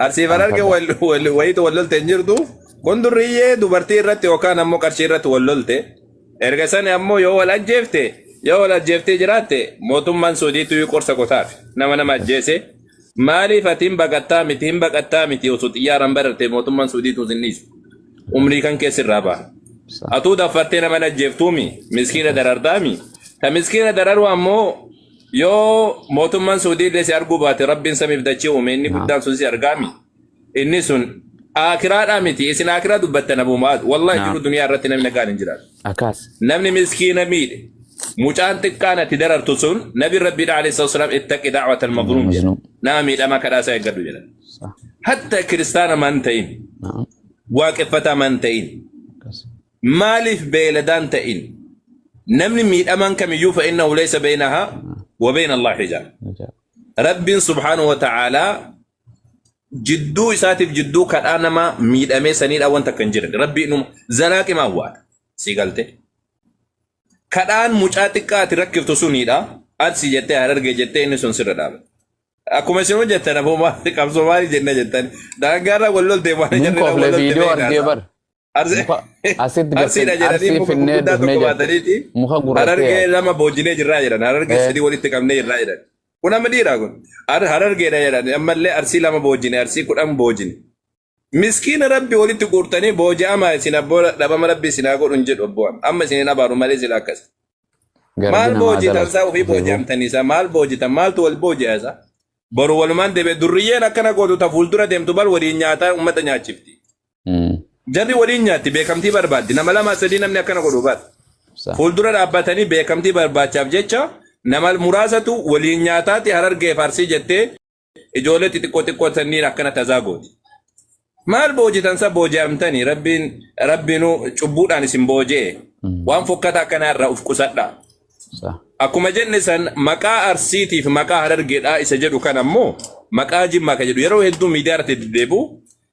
Arsiif Harargee wayiitu wal lolte hin jirtu. Kun durriyyee dubartii irratti yookaan ammoo qarshii irratti wal lolte. Erga sani ammoo yoo wal ajjeefte yoo wal ajjeeftee jiraatte mootummaan Suudiitu qorsa qotaaf nama nama ajjeese. Maaliif ati hin baqattaa miti hin baqattaa miti osoo xiyyaaraan bararte mootummaan Suudiitu sin dhiisu. Umrii kan keessa irraa baha. Atuu daffartee nama hin ajjeeftuumi miskiina darartaami. Ta miskiina dararu ammoo yoo mootummaan Suudii illee si arguu baate Rabbiin samiif dachii uume inni guddaan sun si argaami. Inni sun aakiraadhaa miti isin aakiraa dubbattan Abuu Mu'aaz wallahi jiru duniyaa irratti namni nagaan hin jiraatu. Akkas. Namni miskiina miidhe mucaan xiqqaan ati darartu sun nabi Rabbiidha alayhi salaatu wasalaam ittaqi da'wata al-mazluum jedha. Mazluum. Nama miidhamaa kadhaa isaa eeggadhu jedha. Hatta kiristaana man ta'in waaqeffataa man ta'in Akkas. maaliif beeyladaan ta'in namni miidhamaan kamiyyuu fa innahu laysa baynahaa wa bayna Allah hijaab. Rabbiin subhaanahu wa ta'aalaa jidduu isaatiif jidduu kadhaa nama miidhamee saniidha wanta akka hin jiran. Rabbi inuma zalaaqimaa waata. Si galte. Kadhaan mucaa xiqqaa ati rakkiftu suniidha. Arsii jettee Harargee jettee inni sun sirra dhaabata. Akkuma isin hojjettan aboo maali qabsoo maali jenna jettan. Daangaarra wal lolte waan Nin jarri wal kofle lolte viidiyoo beekna. argee bar. Arsii Muka asitti gartee Arsiidha jedhanii arsii muka finnee gurguddaa dhufnee tokko jette. baataniiti. Muka gurrattee Harargee yaate. lama boojinee jirraa jedhan. Harargee sadii walitti qabnee jirraa jedhan. Kun amma dhiiraa kun. Harargeedha jedhan. Ammallee arsii lama boojine arsii 10 boojine. Miskiina rabbi walitti guurtanii booji'amaa isin abboo dhabama rabbi isin haa godhu hin jedhu abboo amma isin hin abaaru malee sila akkas. Garbi Maal namaa boojitan dalagu. isaa ofii Ofiifuu. booji'amtanii isaa maal boojitan maaltu wal booji'a isaa. Boru walumaan deebi'e durriyyeen akkana gootu ta fuuldura deemtu bar waliin nyaataa uummata nyaachifti. Jarri waliin nyaatti beekamtii barbaaddi nama lama sadii namni akkana godhu bar. Fuuldura dhaabbatanii beekamtii barbaachaaf jecha nama muraasatu waliin nyaataati Harargee Arsii jettee ijoollee xixiqqoo xiqqoo sanniin akkana tazaa gooti. Maal boojitan sa booji'amtanii rabbiin rabbiinuu cubbuudhaan isin booji'e waan fokkataa akkanaa irraa uf qusadhaa. Akkuma jenne san maqaa Arsiitiif maqaa Harargeedhaa isa jedhu kan ammoo maqaa Jimmaa kan jedhu yeroo hedduu miidiyaa irratti deddeebi'u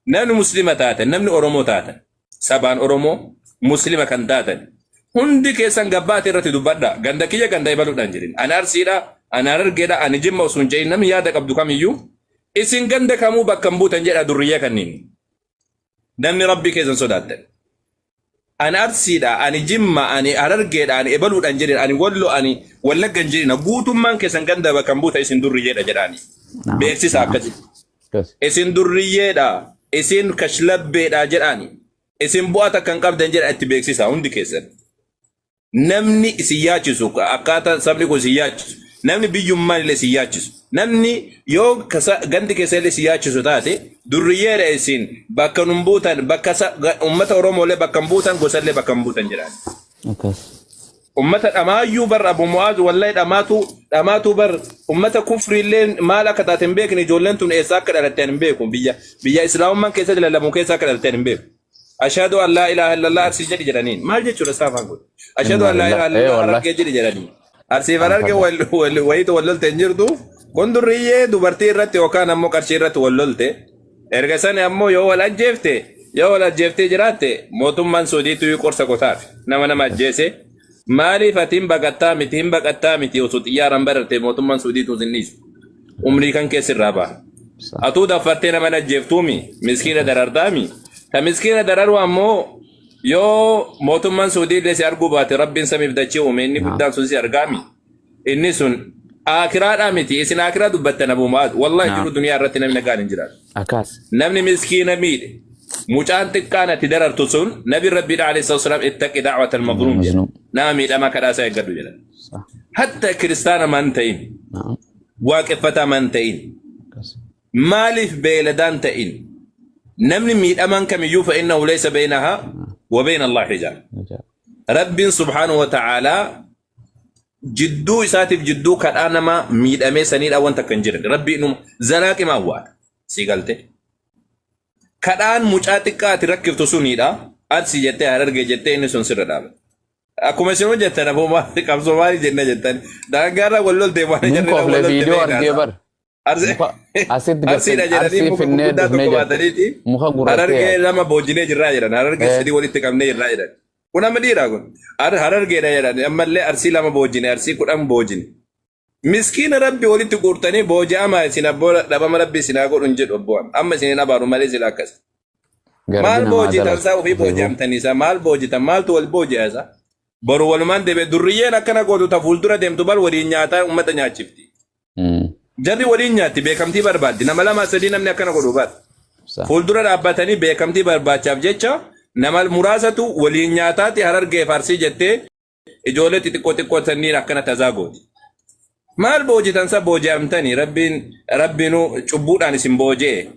namni muslima taatan namni Oromoo taatan sabaan Oromoo muslima kan taatan hundi keessan gabbaate irratti dubbadha. Ganda kiyya ganda ebaluudhaan jedhin. Ani Arsiidha, ani Harargeedha, ani Jimma osoo hin jedhin namni yaada qabdu kamiyyuu isin ganda kamuu bakka hin buutan jedha durriyyee kanniin. Namni Rabbii keessan sodaattan. Ani Arsiidha, ani Jimma, ani Harargeedha, ani ebaluudhaan jedhin, ani Wallo, ani Wallagga hin jedhina. Guutummaan keessan ganda bakka hin buutan isin durriyyeedha jedhaani. Beeksisa akkasi. Isin durriyyeedha, isin kashlabbeedha jedhaani. Isin bu'aa takka hin qabdan jedha itti beeksisa hundi keessan. Namni isin yaachisu akkaataa sabni kun isin yaachisu namni biyyummaan illee isin yaachisu namni yoo gandi keessa illee isin yaachisu taate durriyyeedha isin bakka nun buutan bakka uummata Oromoo illee bakka hin buutan gosa illee bakka hin buutan jedhaan. Akkas. Ummata dhamaayyuu bar Abu Mu'aaz wallahi dhamaatu dhamaatu bar ummata kufri illee maal akka taate hin beekne ijoolleen tun eessa akka dhalatte hin beeku biyya biyya islaamummaan keessatti lallabu keessa akka dhalatte hin beeku. Ashhadu an laa ilaaha illallah Arsii jedhi jedhaniin maal jechuudha saafaan kun? Ashhadu an laa ilaaha illallah wallahi. Harargee jedhi jedhaniin. Arsiif Harargee wayiitu wal lolte hin jirtu. Kun durriyyee dubartii irratti yookaan ammoo qarshii irratti wal lolte. Erga sani ammoo yoo wal ajjeefte yoo wal ajjeeftee jiraatte mootummaan Suudiitu qorsa qotaaf nama nama ajjeese. Maaliif ati hin baqattaa miti hin baqattaa miti osoo xiyyaaraan bararte mootummaan Suudiitu sin dhiisu. Umrii kan keessa irraa baha. Atuu daffartee nama hin ajjeeftuumi miskiina darartaami. Ta miskiina dararu ammoo yoo mootummaan Suudii illee si arguu baate Rabbiin samiif dachii uume inni guddaan sun si argaami. Inni sun aakiraadhaa miti isin aakiraa dubbattan Abuu Mu'aaz wallahi jiru duniyaa irratti namni nagaan hin jiraatu. Akkas. Namni miskiina miidhe mucaan xiqqaan ati darartu sun nabi Rabbiidha alayhi salaatu wasalaam ittaqi da'wata al-mazluum jedha. Mazluum. Nama miidhamaa kadhaa isaa eeggadhu jedha. Hatta kiristaana man ta'in waaqeffataa man ta'in Akkas. maaliif beeyladaan ta'in namni miidhamaan kamiyyuu fa innahu laysa baynahaa wa bayna Allah hijaab. Ajaa'ib. Rabbiin subhaanahu wa ta'aalaa jidduu isaatiif jidduu kadhaa nama miidhamee saniidha wanta akka hin jiran. Rabbi inuma zalaaqimaa waata. Si galte. Kadhaan mucaa xiqqaa ati rakkiftu suniidha. Arsii jettee Harargee jettee inni sun sirra dhaabata. Akkuma isin hojjettan aboo maali qabsoo maali jenna jettan. Daangaarra wal lolte waan Nin jarri wal kofle lolte viidiyoo beekna. argee bar. Muka asitti gartee Arsiidha jedhanii arsii muka finnee gurguddaa dhufnee tokko jette. baataniiti. Muka gurrattee Harargee yaate. lama boojinee jirraa jedhan. Harargee sadii walitti qabnee jirraa jedhan. Kun amma dhiiraa kun. Harargeedha jedhan. Ammallee arsii lama boojine arsii 10 boojine. Miskiina Rabbi walitti guurtanii booji'amaa isin abboo dhabama Rabbi isin haa godhu hin jedhu abboon. Amma isin hin abaaru malee sila akkas. Garbi Maal namaa boojitan dalagu isaa ofii ofiifuu. booji'amtanii isaa maal boojitan maaltu wal booji'a isaa. Boru walumaan deebi'e durriyyeen akkana gootu ta fuuldura deemtu bar waliin nyaataa uummata nyaachifti. Jarri waliin nyaatti beekamtii barbaaddi nama lama sadii namni akkana godhu bar. Sa. Fuuldura dhaabbatanii beekamtii barbaachaaf jecha nama muraasatu waliin nyaataati Harargee fi Arsii jettee ijoollee xixiqqoo xiqqoo sanniin akkana tazaa gooti. Maal boojitan sa booji'amtanii rabbiin rabbiinuu cubbuudhaan isin booji'e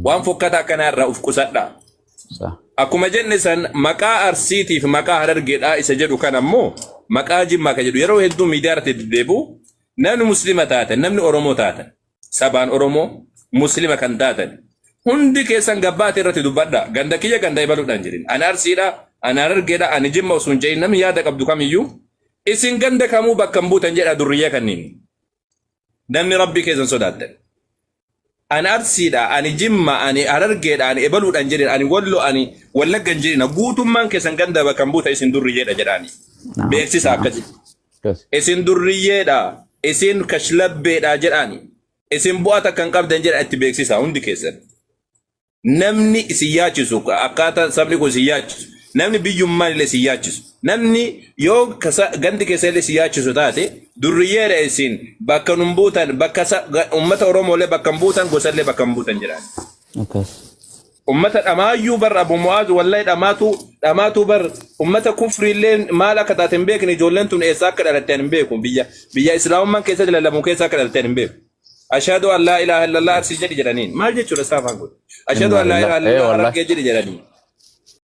waan fokkata akkanaa irraa uf qusadhaa. Sa. Akkuma jenne san maqaa Arsiitiif maqaa Harargeedhaa isa jedhu kan ammoo maqaa Jimmaa kan jedhu yeroo hedduu miidiyaa irratti deddeebi'u namni Muslima taatan namni Oromoo taatan sabaan Oromoo Muslima kan taatan hundi keessan gabbaate irratti dubbadha. Ganda kiyya ganda ebaluudhaan jirin. Ani Arsiidha, ani Harargeedha, ani Jimma osoo hin jedhin namni yaada qabdu kamiyyuu isin ganda kamuu bakka hin buutan jedha durriyyee kanniin. Namni Rabbii keessan sodaattan. Ani Arsiidha, ani Jimma, ani Harargeedha, ani ebaluudhaan jedhin, ani Wallo, ani Wallagga hin jedhina. Guutummaan keessan ganda bakka hin buutan isin durriyyeedha jedhaani. Naam. Beeksisa Naam. akkasitti. Akkas. Isin durriyyeedha, isin kashlabbeedha jedhaani. Isin bu'aa takka hin qabdan jedha itti beeksisa hundi keessan. Namni isin yaachisu akkaataa sabni kun isin yaachisu namni biyyummaan illee isin yaachisu namni yoo gandi keessa illee isin yaachisu taate durriyyeedha isin bakka nun buutan bakka uummata Oromoo illee bakka hin buutan gosa illee bakka hin buutan jedhaan. Akkas. Ummata dhamaayyuu bar Abu Mu'aaz wallahi dhamaatu dhamaatu bar ummata kufri illee maal akka taate hin beekne ijoolleen tun eessaa akka dhalatte hin beeku biyya biyya islaamummaan keessatti lallabu keessa akka dhalatte hin beeku. Ashhadu an laa ilaaha illallah Arsii jedhi jedhaniin maal jechuudha saafaan kun? Ashhadu Inna an laa lillah. ilaaha Eh illallah wallahi. Harargee jedhi jedhaniin.